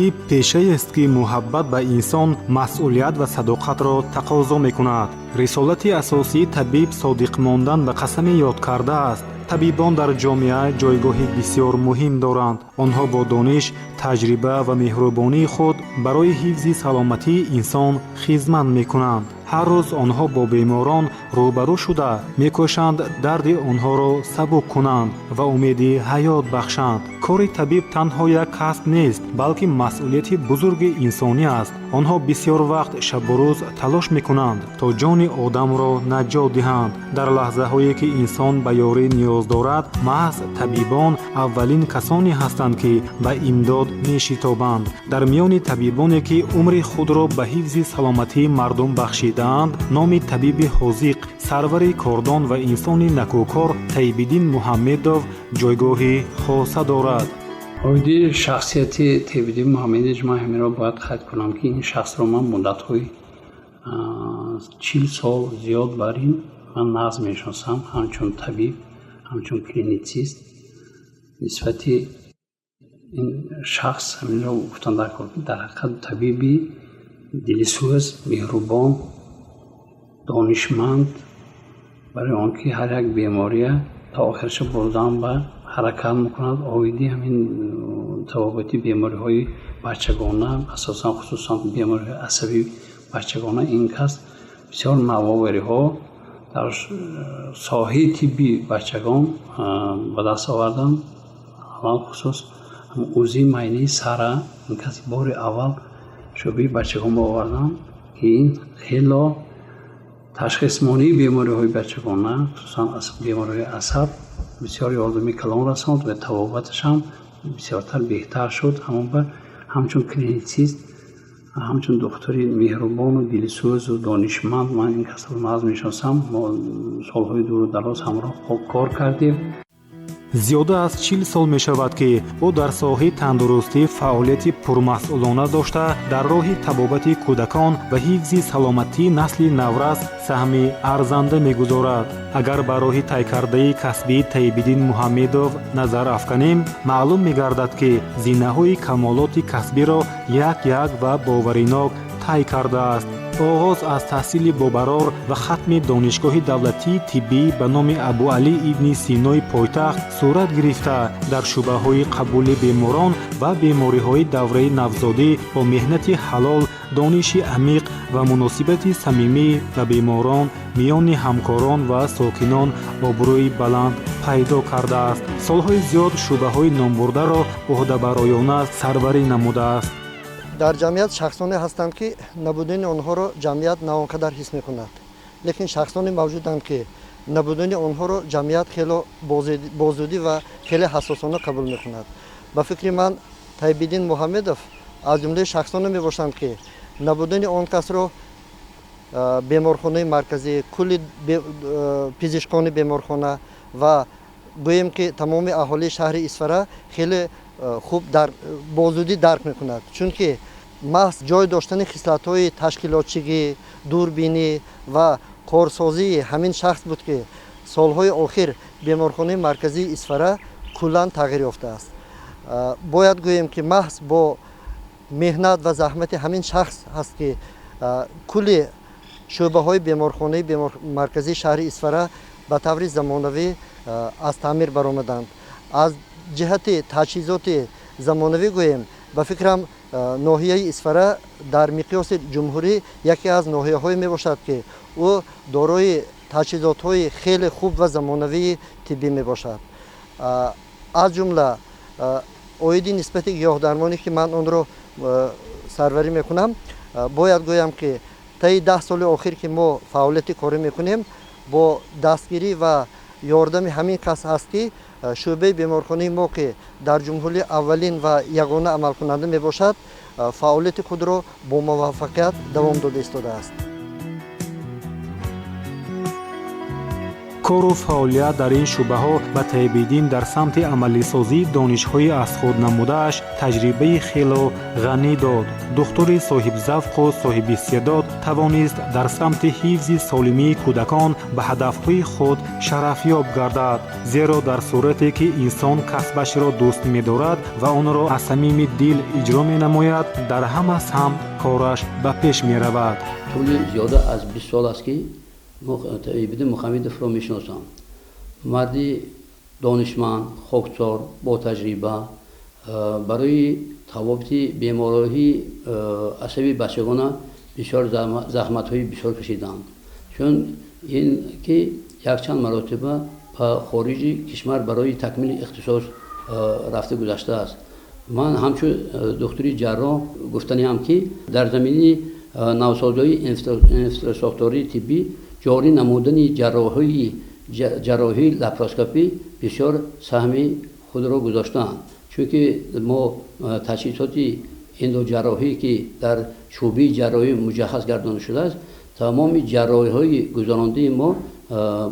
Тиб пешаест, ки муҳаббат ба инсон, масъулият ва садоқатро тақозо мекунад. Рисолати асосии табиб содиқ мондан ба қасами ёд кардааст. Табибон дар ҷомеа ҷойгоҳи бисёр муҳим доранд. Онҳо бо дониш, таҷриба ва меҳрубонии худ барои ҳифзи саломатии инсон хизмат мекунанд. Ҳар рӯз онҳо бо беморон рӯбарӯ шуда, мекӯшанд дарди онҳоро сабук кунанд ва умеди ҳаёт бахшанд. Кори табиб танҳо як касб нест, балки масъулияти бузурги инсонӣ аст. Онҳо бисёр вақт шабу рӯз талош мекунанд, то ҷони одамро наҷот диҳанд. Дар лаҳзаҳое, ки инсон ба ёрӣ ниёз дорад, маҳз табибон аввалин касоне ҳастанд, ки ба имдод мешитобанд. Дар миёни табибоне, ки умри худро ба ҳифзи саломатии мардум бахшидаанд, номи табиби ҳозиқ, сарвари кордон ва инсони накӯкор Тайбиддин Муҳаммедов ҷойгоҳи хоса дорад. Оиди шахсияти Тайбиддин Муҳаммедович ман ҳаминро бояд қайд кунам, ки ин шахсро ман муддатҳои 40 сол зиёд бар ин ман нағз мешиносам, ҳамчун табиб, ҳамчун клиницист. Нисбати ин шахс ҳаминро гуфтан даркор, ки дар ҳақиқат табиби дилсӯз, меҳрубон, донишманд, барои он ки ҳар як бемория то охираша бурдан ба ҳаракат мекунад. Оиди ҳамин табобати бемориҳои бачагона, асосан, хусусан бемориҳои асабии бачагона, ин кас бисёр навовариҳо дар соҳаи тибби бачагон ба даст оварданд. Алалхусус УЗИ майнаи сара ин кас бори аввал шӯъбаи бачагон ба оварданд, ки ин хело ташхисмонии бемориҳои бачагона, хусусан бемориҳои асаб, бисёр ёрдами калон расонд ва табобаташам бисёртар беҳтар шуд. Ҳамон бар ҳамчун клиницист, ҳамчун духтури меҳрубону дилсӯзу донишманд ман ин касро нағз мешиносам. Мо солҳои дуру дароз ҳамроҳ кор кардем. Зиёда аз 40 сол мешавад, ки ӯ дар соҳаи тандурустӣ фаъолияти пурмасъулона дошта, дар роҳи табобати кӯдакон ва ҳифзи саломатии насли наврас саҳми арзанда мегузорад. Агар ба роҳи тай кардаи касбии Тайбиддин Муҳаммедов назар афканем, маълум мегардад, ки зинаҳои камолоти касбиро як як ва боваринок тай кардааст. Оғоз аз таҳсили бобарор ва хатми Донишгоҳи давлатии тиббӣ ба номи Абуалӣ ибни Синои пойтахт сурат гирифта, дар шӯъбаҳои қабули беморон ва бемориҳои давраи навзодӣ бо меҳнати ҳалол, дониши амиқ ва муносибати самимӣ ба беморон миёни ҳамкорон ва сокинон обрӯи баланд пайдо кардааст. Солҳои зиёд шӯъбаҳои номбурдаро ӯҳдабароёна сарварӣ намудааст. Дар ҷамъият шахсоне ҳастанд, ки набудани онҳоро ҷамъият на он қадар ҳис мекунад, лекин шахсоне мавҷуданд, ки набудани онҳоро ҷамъият хело бозудӣ ва хеле ҳассосона қабул мекунад. Ба фикри ман, Тайбиддин Муҳаммедов аз ҷумлаи шахсоне мебошанд, ки набудани он касро беморхонаи марказӣ, кулли пизишкони беморхона ва гӯем, ки тамоми аҳолии шаҳри Исфара хеле хуб бозудӣ дарк мекунад, чунки маҳз ҷой доштани хислатҳои ташкилотчигӣ, дурбинӣ ва корсозии ҳамин шахс буд, ки солҳои охир беморхонаи марказии Исфара куллан тағйир ёфтааст. Бояд гӯем, ки маҳз бо меҳнат ва заҳмати ҳамин шахс ҳаст, ки кулли шӯъбаҳои беморхонаи марказии шаҳри Исфара ба таври замонавӣ аз таъмир баромаданд. Аз ҷиҳати таҷҳизоти замонавӣ гӯем, ба фикрам, ноҳияи Исфара дар миқёси ҷумҳурӣ яке аз ноҳияҳое мебошад, ки ӯ дорои таҷҳизотҳои хеле хуб ва замонавии тиббӣ мебошад. Аз ҷумла оиди нисбати гиёҳдармонӣ, ки ман онро сарварӣ мекунам, бояд гӯям, ки таи 10 соли охир, ки мо фаъолияти корӣ мекунем, бо дастгирӣ ва ёрдами ҳамин кас ҳаст, ки шӯъбаи беморхонаи мо, ки дар ҷумҳурӣ аввалин ва ягона амалкунанда мебошад, фаъолияти худро бо муваффақият давом дода истодааст. Кору фаъолият дар ин шӯъбаҳо ба Таибиддин дар самти амалисозии донишҳои аз худ намудааш таҷрибаи хело ғанӣ дод. Духтури соҳибзавқу соҳибистеъдод тавонист дар самти ҳифзи солимии кӯдакон ба ҳадафҳои худ шарафёб гардад, зеро дар сурате ки инсон касбашро дӯст медорад ва онро аз самими дил иҷро менамояд, дар ҳама самт кораш ба пеш меравад. Тӯли зиёда аз 20 сол аст, ки Таибиддин Мухаммедовро мешиносам. Марди донишманд, хоксор, ботаҷриба, барои табобати бемориҳои асаби бачагона бисёр заҳматҳои бисёр кашиданд. Чун ин ки якчанд маротиба ба хориҷи кишвар барои такмили ихтисос рафта гузаштааст. Ман ҳамчун духтури ҷарроҳ гуфтаниам, ки дар замини навсозии инфрасохтории тиббӣ ҷорӣ намудани ҷарроҳии лапароскопӣ бисёр саҳми худро гузоштаанд. Чунки мо таҷҳизоти эндоҷарроҳӣ, ки дар шӯъбаи ҷарроҳӣ муҷаҳҳаз гардонида шудааст, тамоми ҷарроҳиҳои гузарондаи мо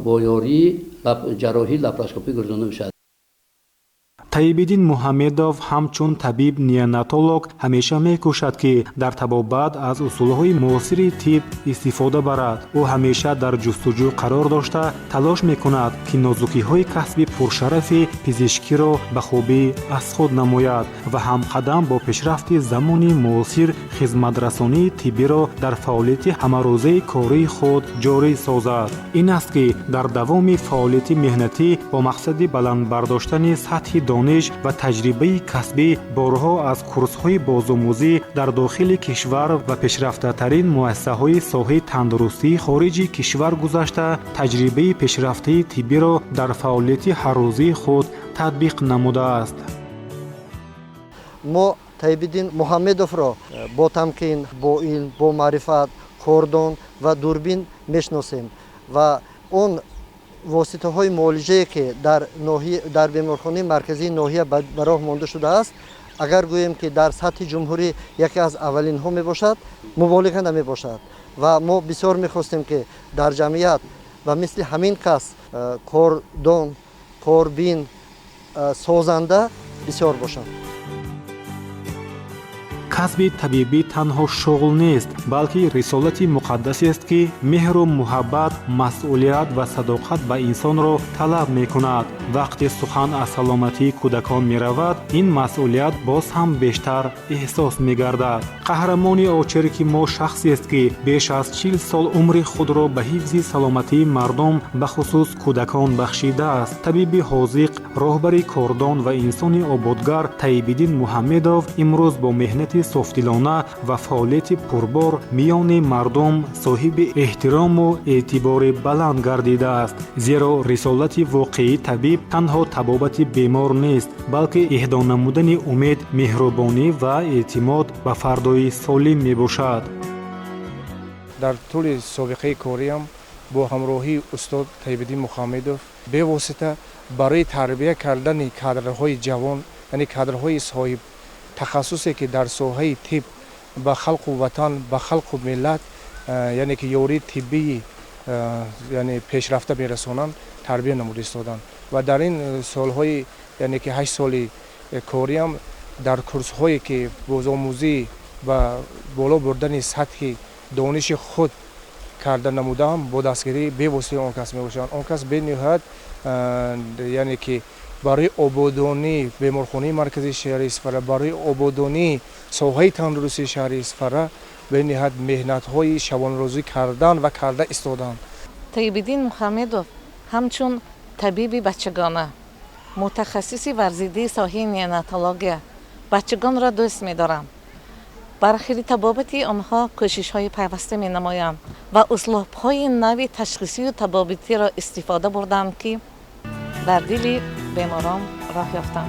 бо ёрии ҷарроҳии лапароскопӣ гузаронда мешавад. Таибиддин Муҳаммедов ҳамчун табиб неонатолог ҳамеша мекӯшад, ки дар табобат аз усулҳои муосири тиб истифода барад. Ӯ ҳамеша дар ҷустуҷӯ қарор дошта, талош мекунад, ки нозукиҳои касби пуршарафи пизишкиро ба хубӣ аз худ намояд ва ҳамқадам бо пешрафти замони муосир хизматрасонии тиббиро дар фаъолияти ҳамарӯзаи кории худ ҷорӣ созад. Ин аст, ки дар давоми фаъолияти меҳнатӣ бо мақсади баланд бардоштани сатҳи дониш ва таҷрибаи касбӣ борҳо аз курсҳои бозомӯзӣ дар дохили кишвар ва пешрафтатарин муассисаҳои соҳаи тандурустии хориҷи кишвар гузашта, таҷрибаи пешрафтаи тиббиро дар фаъолияти ҳаррӯзии худ татбиқ намудааст. Мо Таибиддин Муҳаммедовро бо тамкин, бо илм, бо маърифат, кордон ва дурбин мешиносем ва он воситаҳои муолиҷае, ки дар беморхонаи марказии ноҳия ба роҳ монда шудааст, агар гӯем, ки дар сатҳи ҷумҳурӣ яке аз аввалинҳо мебошад, муболиға намебошад. Ва мо бисёр мехостем, ки дар ҷамъият ба мисли ҳамин кас кордон, корбин, созанда бисёр бошанд. Касби табибӣ танҳо шуғл нест, балки рисолати муқаддасест, ки меҳру муҳаббат, масъулият ва садоқат ба инсонро талаб мекунад. Вақте сухан аз саломатии кӯдакон меравад, ин масъулият боз ҳам бештар эҳсос мегардад. Қаҳрамони очерки мо шахсест, ки беш аз 40 сол умри худро ба ҳифзи саломатии мардум, бахусус кӯдакон бахшидааст. Табиби ҳозиқ, роҳбари кордон ва инсони ободгар Таибиддин Муҳаммедов имрӯз бо меҳнати софдилона ва фаъолияти пурбор миёни мардум соҳиби эҳтирому эътибори баланд гардидааст, зеро рисолати воқеии табиб танҳо табобати бемор нест, балки эҳдо намудани умед, меҳрубонӣ ва эътимод ба фардои солим мебошад. Дар тӯли собиқаи кориам бо ҳамроҳии устод Таибиддин Муҳаммедов бевосита барои тарбия кардани кадрҳои ҷавон, яъне кадрҳои соҳиб тахассусе, ки дар соҳаи тиб ба халқу ватан, ба халқу миллат, яъне ки ёрии тиббии, яъне пешрафта мерасонанд, тарбия намуда истоданд. Ва дар ин солҳои, яъне ки 8 соли кориам дар курсҳое, ки бозомӯзӣ ба боло бурдани сатҳи дониши худ карда намудаам, бо дастгирии бевоситаи он кас мебошанд. Он кас бениҳоят, яъне ки барои ободонии беморхонаи марказии шаҳри Исфара, барои ободонии соҳаи тандурустии шаҳри Исфара бениҳоят меҳнатҳои шабонрӯзӣ кардан ва карда истоданд. Таибиддин Муҳаммедов ҳамчун табиби бачагона, мутахассиси варзидаи соҳаи неонатология, бачагонро дӯст медорам. Бар хири табобати онҳо кӯшишҳои пайваста менамоям ва услубҳои нави ташхисию табобатиро истифода бурдам, ки дар дили беморон роҳ ёфтам.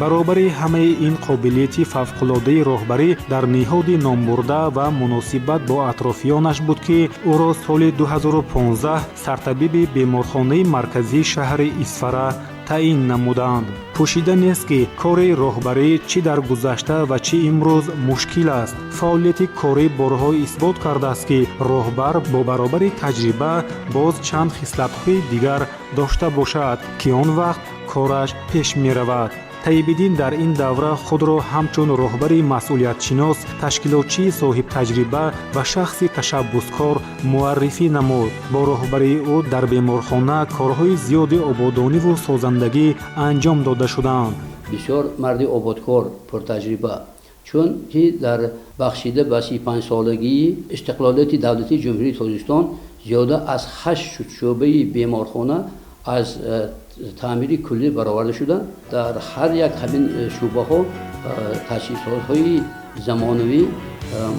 Баробари ҳамаи ин қобилияти фавқулодаи роҳбарӣ дар ниҳоди номбурда ва муносибат бо атрофиёнаш буд, ки ӯро соли 2015 сартабиби беморхонаи марказии шаҳри Исфара таъин намуданд. Пӯшида нест, ки кори роҳбарӣ чӣ дар гузашта ва чӣ имрӯз мушкил аст. Фаъолияти корӣ борҳо исбот кардааст, ки роҳбар бо баробари таҷриба боз чанд хислатҳои дигар дошта бошад, ки он вақт кораш пеш меравад. Таибиддин дар ин давра худро ҳамчун роҳбари масъулиятшинос, ташкилотчии соҳибтаҷриба ва шахси ташаббускор муаррифӣ намуд. Бо роҳбарии ӯ дар беморхона корҳои зиёди ободониву созандагӣ анҷом дода шуданд. Бисёр марди ободкор, пуртаҷриба, чун ки дар бахшида ба 35-солагии истиқлолияти давлатии Ҷумҳурии Тоҷикистон зиёда аз ҳашт шӯъбаи беморхона аз таъмири куллӣ бароварда шуда, дар ҳар як ҳамин шӯъбаҳо таҷҳизотҳои замонавӣ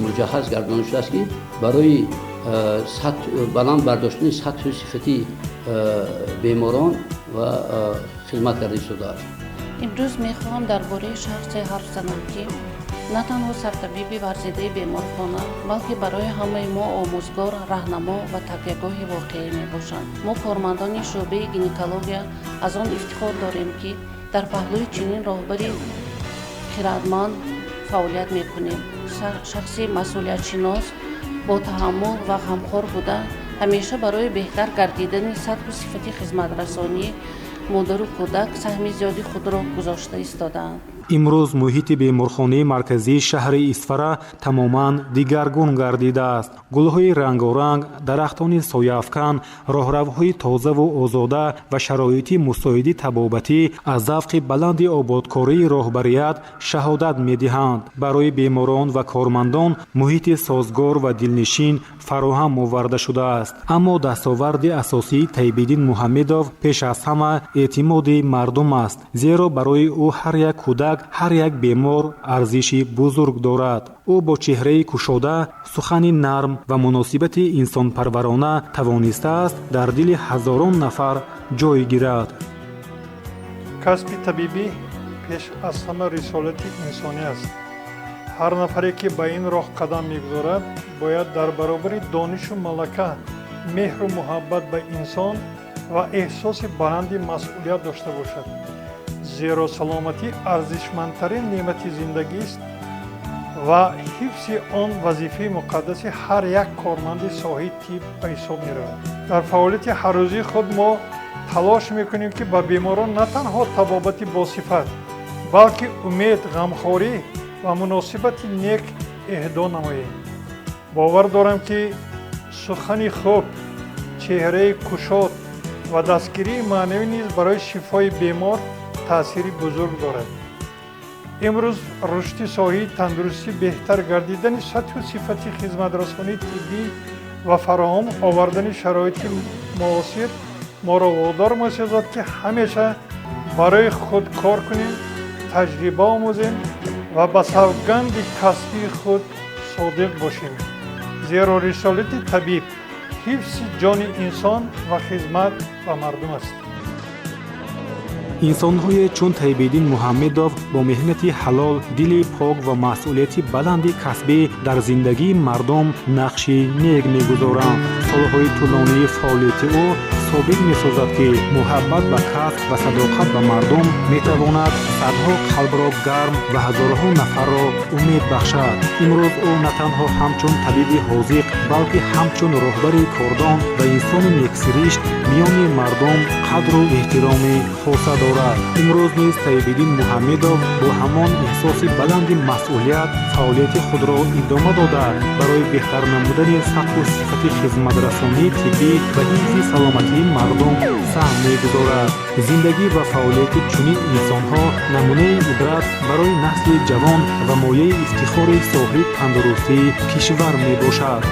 муҷаҳҳаз гардонида шудааст, ки барои баланд бардоштани сатҳу сифати беморон ва хизмат карда истодааст. Имрӯз мехоҳам дар бораи шахсе ҳарф занам, ки на танҳо сартабиби варзидаи беморхона, балки барои ҳамаи мо омӯзгор, раҳнамо ва такягоҳи воқеӣ мебошанд. Мо, кормандони шӯъбаи гинекология, аз он ифтихор дорем, ки дар паҳлӯи чунин роҳбари хирадманд фаъолият мекунем. Шахси масъулиятшинос, бо таҳаммул ва ғамхор буда, ҳамеша барои беҳтар гардидани сатҳу сифати хизматрасонии модару кӯдак саҳми зиёди худро гузошта истодаанд. Имрӯз муҳити беморхонаи марказии шаҳри Исфара тамоман дигаргун гардидааст. Гулҳои рангоранг, дарахтони сояафкан, роҳравҳои тозаву озода ва шароити мусоиди табобатӣ аз завқи баланди ободкории роҳбарият шаҳодат медиҳанд. Барои беморон ва кормандон муҳити созгор ва дилнишин фароҳам оварда шудааст. Аммо дастоварди асосии Таибиддин Муҳаммедов пеш аз ҳама эътимоди мардум аст, зеро барои ӯ ҳар як кӯдак, ҳар як бемор арзиши бузург дорад. Ӯ бо чеҳраи кушода, сухани нарм ва муносибати инсонпарварона тавонистааст дар дили ҳазорон нафар ҷой гирад. Касби табибӣ пеш аз ҳама рисолати инсонӣ аст. Ҳар нафаре, ки ба ин роҳ қадам мегузорад, бояд дар баробари донишу малака меҳру муҳаббат ба инсон ва эҳсоси баланди масъулият дошта бошад, зеро саломатӣ арзишмандтарин неъмати зиндагист ва ҳифзи он вазифаи муқаддаси ҳар як корманди соҳаи тиб ба ҳисоб меравад. Дар фаъолияти ҳаррӯзии худ мо талош мекунем, ки ба беморон на танҳо табобати босифат, балки умед, ғамхорӣ ва муносибати нек эҳдо намоем. Бовар дорам, ки сухани хуб, чеҳраи кушод ва дастгирии маънавӣ низ барои шифои бемор таъсири бузург дорад. Имрӯз рушди соҳаи тандурустӣ, беҳтар гардидани сатҳу сифати хизматрасонии тиббӣ ва фароҳам овардани шароити муосир моро водор месозад, ки ҳамеша барои худ кор кунем, таҷриба омӯзем ва ба савганди касбии худ содиқ бошем, зеро рисолати табиб ҳифзи ҷони инсон ва хизмат ба мардум аст. Инсонҳое чун Таибиддин Муҳаммедов бо меҳнати ҳалол, дили пок ва масъулияти баланди касбӣ дар зиндагии мардум нақши нек мегузоранд. Солҳои тӯлонии фаъолияти ӯ собит месозад, ки муҳаббат ба касб ва садоқат ба мардум метавонад садҳо қалбро гарм ва ҳазорҳо нафарро умед бахшад. Имрӯз ӯ на танҳо ҳамчун табиби ҳозиқ, балки ҳамчун роҳбари кордон ва инсони нексиришт миёни мардум қадру эҳтироми хоса дорад. Имрӯз низ Таибиддин Муҳаммедов бо ҳамон эҳсоси баланди масъулият фаъолияти худро идома дода, барои беҳтар намудани сатҳу сифати хизматрасонии тиббӣ ва ҳифзи саломатии мардум саҳм мегузорад. Зиндагӣ ва фаъолияти чунин инсонҳо намунаи ибрат барои насли ҷавон ва мояи ифтихори соҳаи тандурустии кишвар мебошад.